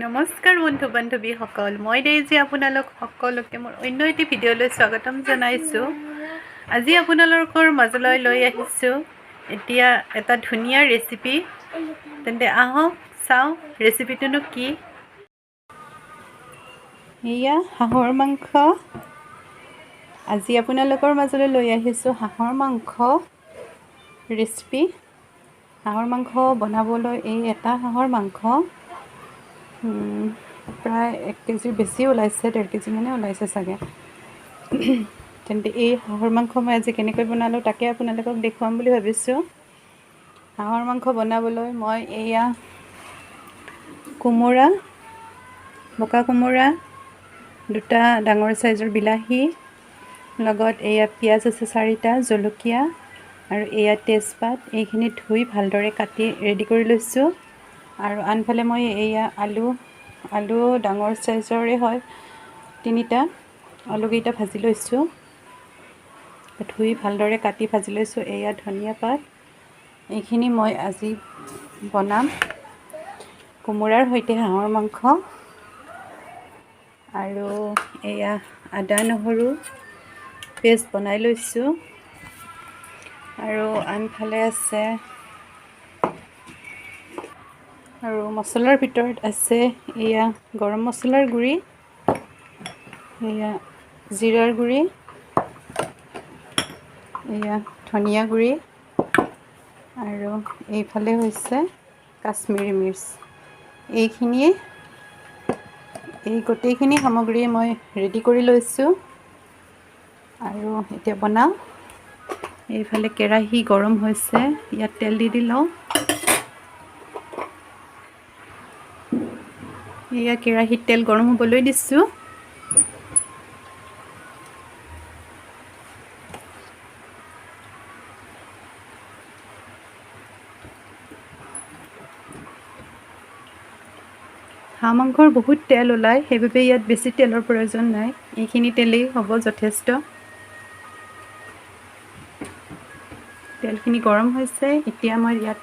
নমস্কাৰ বন্ধু বান্ধৱীসকল, মই ডেইজি আপোনালোক সকলোকে মোৰ অন্য এটি ভিডিঅ'লৈ স্বাগতম জনাইছোঁ। আজি আপোনালোকৰ মাজলৈ লৈ আহিছোঁ এতিয়া এটা ধুনীয়া ৰেচিপি। তেন্তে আহক চাওঁ ৰেচিপিটোনো কি। এয়া হাঁহৰ মাংস। আজি আপোনালোকৰ মাজলৈ লৈ আহিছোঁ হাঁহৰ মাংস ৰেচিপি। হাঁহৰ মাংস বনাবলৈ এই এটা হাঁহৰ মাংস প্ৰায় 1 কেজিৰ বেছি ওলাইছে, 1.5 কেজি মানে ওলাইছে চাগে। তেন্তে এই হাঁহৰ মাংস মই আজি কেনেকৈ বনালোঁ তাকে আপোনালোকক দেখুৱাম বুলি ভাবিছোঁ। হাঁহৰ মাংস বনাবলৈ মই এয়া কোমোৰা, বোকা কোমোৰা, দুটা ডাঙৰ চাইজৰ বিলাহী, লগত এয়া পিঁয়াজ আছে 4টা, জলকীয়া আৰু এয়া তেজপাত, এইখিনি ধুই ভালদৰে কাটি ৰেডি কৰি লৈছোঁ। আৰু আনফালে মই এয়া আলু ডাঙৰ চাইজৰে হয় 3টা, আলুকেইটা ভাজি লৈছোঁ, ধুই ভালদৰে কাটি ভাজি লৈছোঁ। এয়া ধনিয়া পাত, এইখিনি মই আজি বনাম কোমোৰাৰ সৈতে হাঁহৰ মাংস। আৰু এয়া আদা নহৰু পেষ্ট বনাই লৈছোঁ। আৰু আনফালে আছে আৰু মছলাৰ ভিতৰত আছে এয়া গৰম মছলাৰ গুড়ি, এয়া জিৰাৰ গুড়ি, এয়া ধনিয়া গুড়ি আৰু এইফালে হৈছে কাশ্মীৰী মিৰ্চ। এইখিনিয়ে, এই গোটেইখিনি সামগ্ৰী মই ৰেডি কৰি লৈছোঁ আৰু এতিয়া বনাওঁ। এইফালে কেৰাহী গৰম হৈছে, ইয়াত তেল দি দিলোঁ। এয়া কেৰাহীত তেল গৰম হ'বলৈ দিছোঁ। হাঁহ মাংসৰ বহুত তেল ওলায়, সেইবাবে ইয়াত বেছি তেলৰ প্ৰয়োজন নাই, এইখিনি তেলেই হ'ব যথেষ্ট। তেলখিনি গৰম হৈছে, এতিয়া মই ইয়াত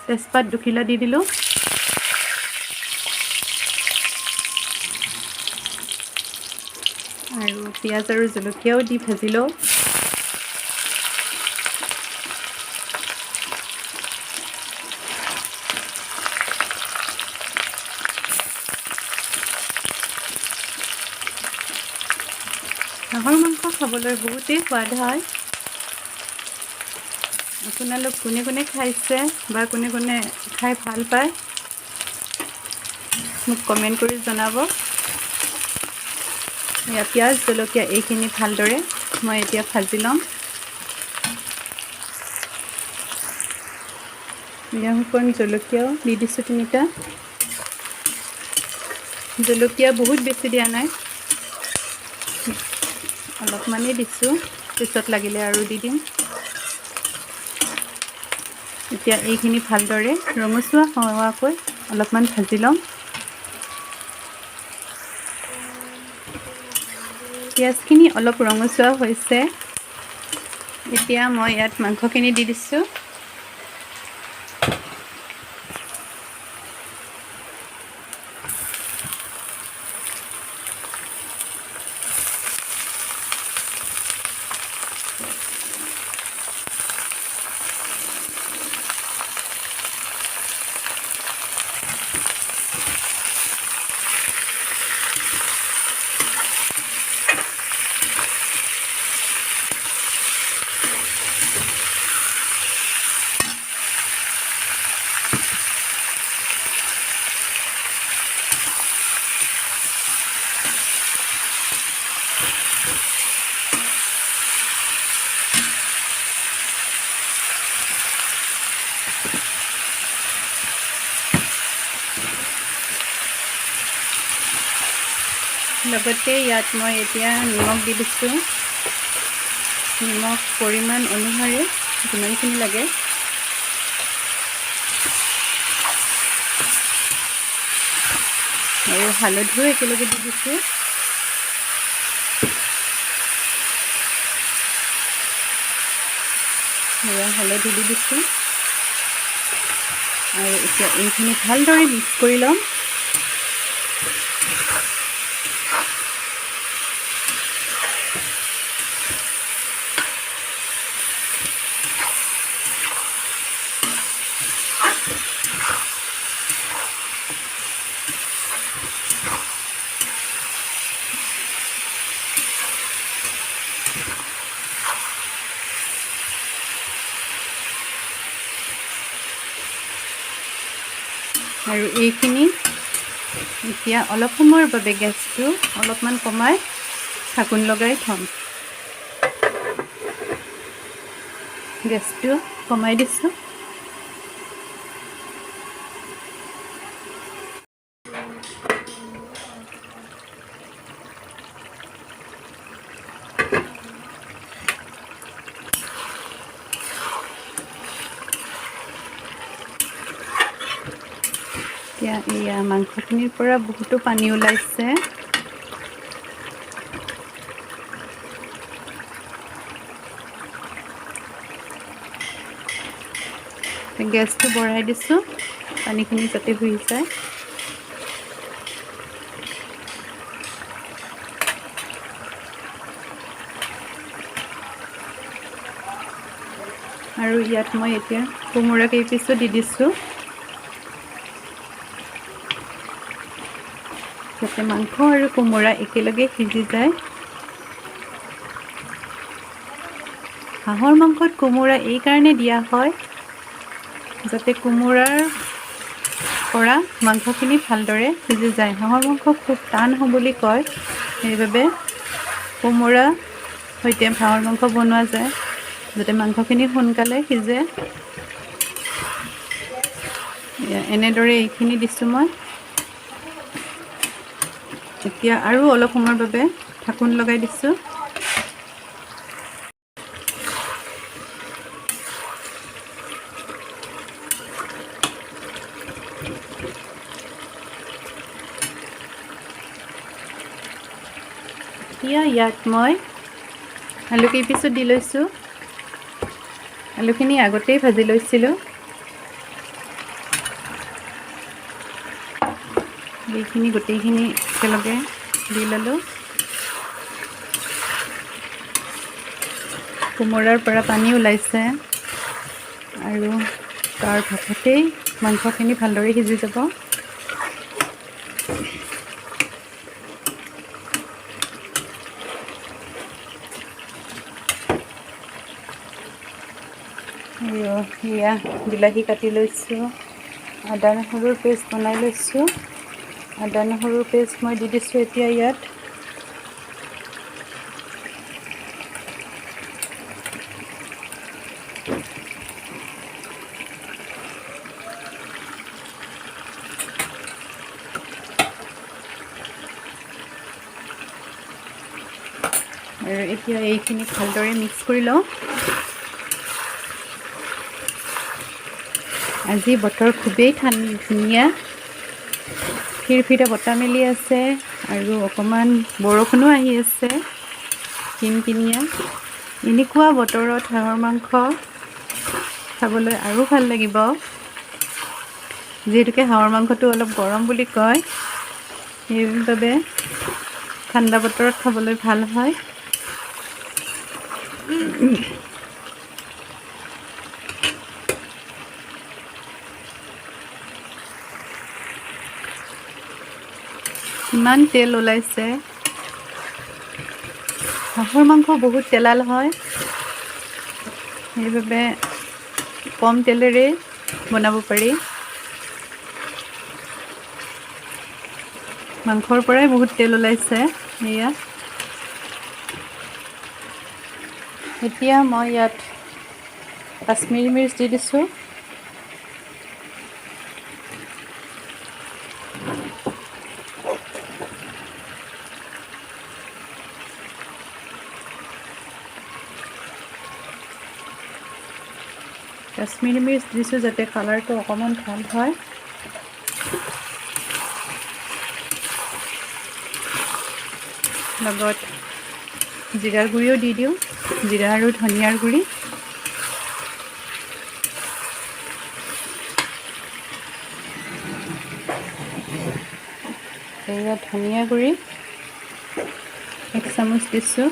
তেজপাত 2 খিলা দি দিলোঁ। আৰু পিঁয়াজ আৰু জলকীয়াও দি ভাজি লওঁ। হাঁহৰ মাংস খাবলৈ বহুতেই সোৱাদ হয়। আপোনালোক কোনে কোনে খাইছে বা কোনে কোনে খাই ভাল পায় মোক কমেণ্ট কৰি জনাব। এয়া পিঁয়াজ জলকীয়া এইখিনি ভালদৰে মই এতিয়া ভাজি ল'ম। এয়া শুকান জলকীয়াও দি দিছোঁ 3টা। জলকীয়া বহুত বেছি দিয়া নাই, অলপমানেই দিছোঁ, পিছত লাগিলে আৰু দি দিম। এতিয়া এইখিনি ভালদৰে ৰঙচুৱা হোৱাকৈ অলপমান ভাজি ল'ম। পিঁয়াজখিনি অলপ ৰঙচুৱা হৈছে, এতিয়া মই ইয়াত মাংসখিনি দি দিছোঁ। লগতে ইয়াত মই এতিয়া নিমখ দি দিছোঁ। নিমখ পৰিমাণ অনুসাৰে যিমানখিনি লাগে। আৰু হালধিও একেলগে দি দিছোঁ। এয়া হালধি দি দিছোঁ। আৰু এতিয়া এইখিনি ভালদৰে মিক্স কৰি ল'ম। আৰু এইখিনি এতিয়া অলপ সময়ৰ বাবে গেছটো অলপমান কমাই ঢাকোন লগাই থ'ম। গেছটো কমাই দিছোঁ। এতিয়া এয়া মাংসখিনিৰ পৰা বহুতো পানী ওলাইছে। গেছটো বঢ়াই দিছোঁ, পানীখিনি যাতে শুহি যায়। আৰু ইয়াত মই এতিয়া কোমোৰা কেইপিচো দি দিছোঁ, যাতে মাংস আৰু কোমোৰা একেলগে সিজি যায়। হাঁহৰ মাংসত কোমোৰা এইকাৰণে দিয়া হয় যাতে কোমোৰাৰ পৰা মাংসখিনি ভালদৰে সিজি যায়। হাঁহৰ মাংস খুব টান হ'ব বুলি কয়, সেইবাবে কোমোৰা সৈতে হাঁহৰ মাংস বনোৱা যায় যাতে মাংসখিনি সোনকালে সিজে। এনেদৰে এইখিনি দিছোঁ মই। এতিয়া আৰু অলপ সময়ৰ বাবে ঢাকোন লগাই দিছোঁ। এতিয়া ইয়াত মই আলু কেইপিচো দি লৈছোঁ। আলুখিনি আগতেই ভাজি লৈছিলোঁ। এইখিনি গোটেইখিনি একেলগে দি ল'লোঁ। কোমোৰাৰ পৰা পানী ওলাইছে আৰু তাৰ ভাপতেই মাংসখিনি ভালদৰে সিজি যাব। আৰু এয়া বিলাহী কাটি লৈছোঁ, আদা নহৰুৰ পেষ্ট বনাই লৈছোঁ। আদা নহৰুৰ পেষ্ট মই দি দিছোঁ এতিয়া ইয়াত। আৰু এতিয়া এইখিনি ভালদৰে মিক্স কৰি লওঁ। আজি বতৰ খুবেই ধুনীয়া, ফিৰফিৰা বতাহ মেলি আছে আৰু অকণমান বৰষুণো আহি আছে, কিনকিনিয়া। এনেকুৱা বতৰত হাঁহৰ মাংস খাবলৈ আৰু ভাল লাগিব, যিহেতুকে হাঁহৰ মাংসটো অলপ গৰম বুলি কয়, সেইবাবে ঠাণ্ডা বতৰত খাবলৈ ভাল হয়। ইমান তেল ওলাইছে। হাঁহৰ মাংস বহুত তেলাল হয়, সেইবাবে কম তেলেৰে বনাব পাৰি। মাংসৰ পৰাই বহুত তেল ওলাইছে। এয়া এতিয়া মই ইয়াত কাশ্মীৰী মিৰ্চ দি দিছোঁ। কাশ্মীৰী মিৰ্চ দিছোঁ যাতে কালাৰটো অকণমান ভাল হয়। লগত জিৰাৰ গুড়িও দি দিওঁ, জিৰা আৰু ধনিয়াৰ গুড়ি। এয়া ধনিয়া গুড়ি 1 চামুচ দিছোঁ।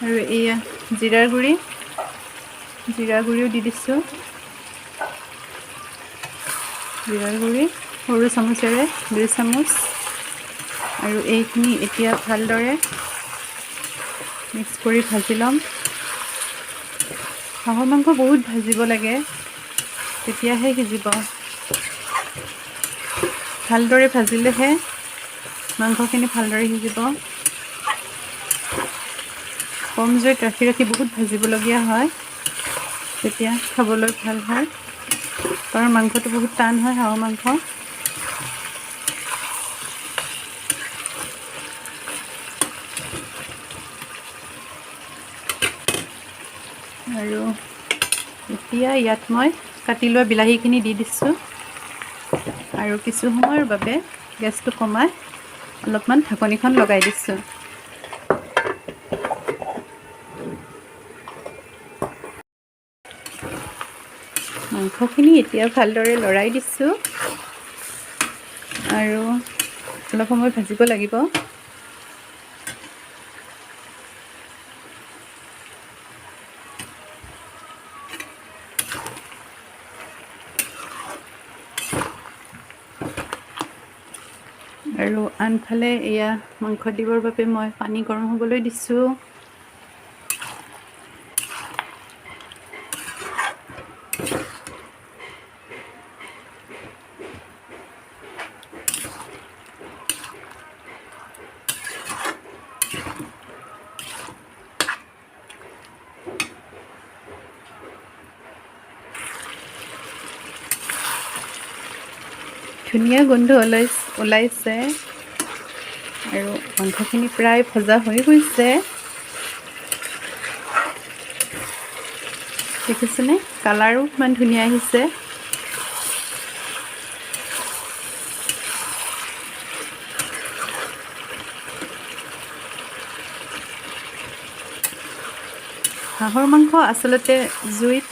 আৰু এয়া জিৰাৰ গুড়ি, জিৰা গুড়িও দি দিছোঁ। জিৰাৰ গুড়ি সৰু চামুচেৰে 2 চামুচ। আৰু এইখিনি এতিয়া ভালদৰে মিক্স কৰি ভাজি ল'ম। হাঁহৰ মাংস বহুত ভাজিব লাগে, তেতিয়াহে সিজিব। ভালদৰে ভাজিলেহে মাংসখিনি ভালদৰে সিজিব। কম জুইত ৰাখি ৰাখি বহুত ভাজিবলগীয়া হয়, তেতিয়া খাবলৈ ভাল হয়। কাৰণ মাংসটো বহুত টান হয় হাঁহৰ মাংস। আৰু এতিয়া ইয়াত মই কাটি লোৱা বিলাহীখিনি দি দিছোঁ। আৰু কিছু সময়ৰ বাবে গেছটো কমাই অলপমান ঢাকনিখন লগাই দিছোঁ। মাংসখিনি এতিয়া ভালদৰে লৰাই দিছোঁ আৰু অলপ সময় ভাজিব লাগিব। আৰু আনফালে এয়া মাংস দিবৰ বাবে মই পানী গৰম হ'বলৈ দিছোঁ। ধুনীয়া গোন্ধ ওলাইছে আৰু মাংসখিনি প্ৰায় ভজা হৈ গৈছে। দেখিছেনে কালাৰো ইমান ধুনীয়া আহিছে। হাঁহৰ মাংস আচলতে জুইত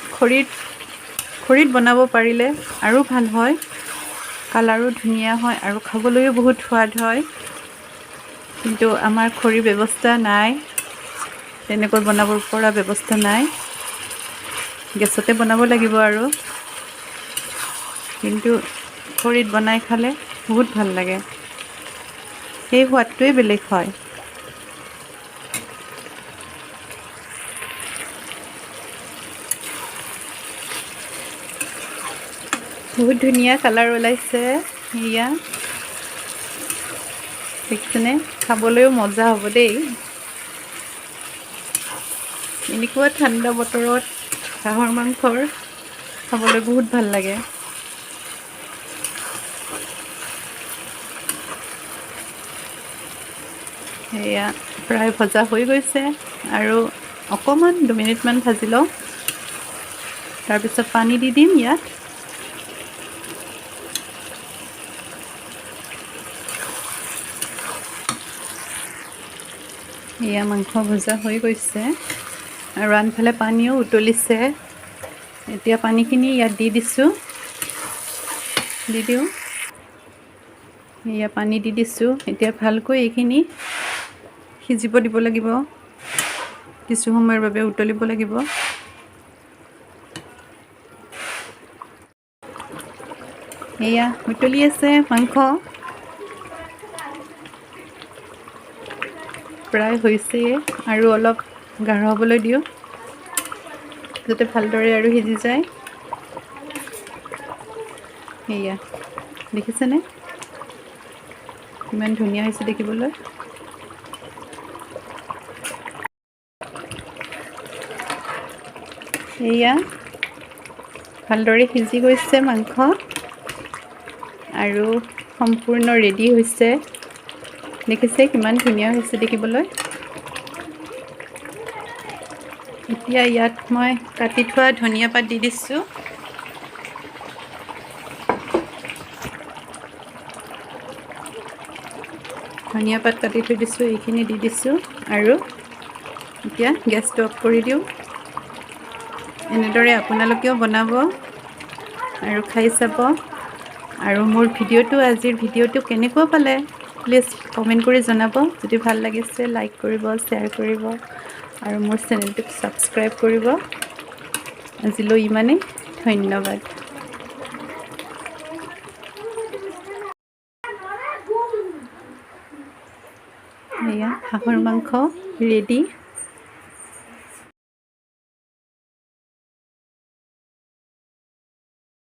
খৰিত বনাব পাৰিলে আৰু ভাল হয়, কালাৰো ধুনীয়া হয় আৰু খাবলৈও বহুত সোৱাদ হয়। কিন্তু আমাৰ খৰিৰ ব্যৱস্থা নাই, তেনেকৈ বনাব পৰা ব্যৱস্থা নাই, গেছতে বনাব লাগিব আৰু। কিন্তু খৰিত বনাই খালে বহুত ভাল লাগে, সেই সোৱাদটোৱে বেলেগ হয়। বহুত ধুনীয়া কালাৰ ওলাইছে, এয়া দেখিছেনে? খাবলৈও মজা হ'ব দেই। এনেকুৱা ঠাণ্ডা বতৰত হাঁহৰ মাংসৰ খাবলৈ বহুত ভাল লাগে। এয়া প্ৰায় ভজা হৈ গৈছে আৰু অকণমান 2 মিনিটমান ভাজি লওঁ, তাৰপিছত পানী দি দিম ইয়াত। এয়া মাংস ভজা হৈ গৈছে আৰু আনফালে পানীও উতলিছে। এতিয়া পানীখিনি ইয়াত দি দিছোঁ, দি দিওঁ। এয়া পানী দি দিছোঁ। এতিয়া ভালকৈ এইখিনি সিজিব দিব লাগিব, কিছু সময়ৰ বাবে উতলিব লাগিব। এয়া উতলি আছে মাংস, প্ৰায় হৈছে আৰু অলপ গাঢ় হ'বলৈ দিওঁ যাতে ভালদৰে আৰু সিজি যায়। এয়া দেখিছেনে কিমান ধুনীয়া হৈছে দেখিবলৈ। এয়া ভালদৰে সিজি গৈছে মাংস আৰু সম্পূৰ্ণ ৰেডি হৈছে। দেখিছে কিমান ধুনীয়া হৈছে দেখিবলৈ। এতিয়া ইয়াত মই কাটি থোৱা ধনিয়া পাত দি দিছোঁ। ধনিয়া পাত কাটি থৈ দিছোঁ, এইখিনি দি দিছোঁ। আৰু এতিয়া গেছটো অফ কৰি দিওঁ। এনেদৰে আপোনালোকেও বনাব আৰু খাই চাব। আৰু মোৰ ভিডিঅ'টো, আজিৰ ভিডিঅ'টো কেনেকুৱা পালে প্লিজ কমেণ্ট কৰি জনাব। যদি ভাল লাগিছে লাইক কৰিব, শ্বেয়াৰ কৰিব আৰু মোৰ চেনেলটোক ছাবস্ক্ৰাইব কৰিব। আজিলৈ ইমানেই, ধন্যবাদ। এয়া হাঁহৰ মাংস ৰেডি।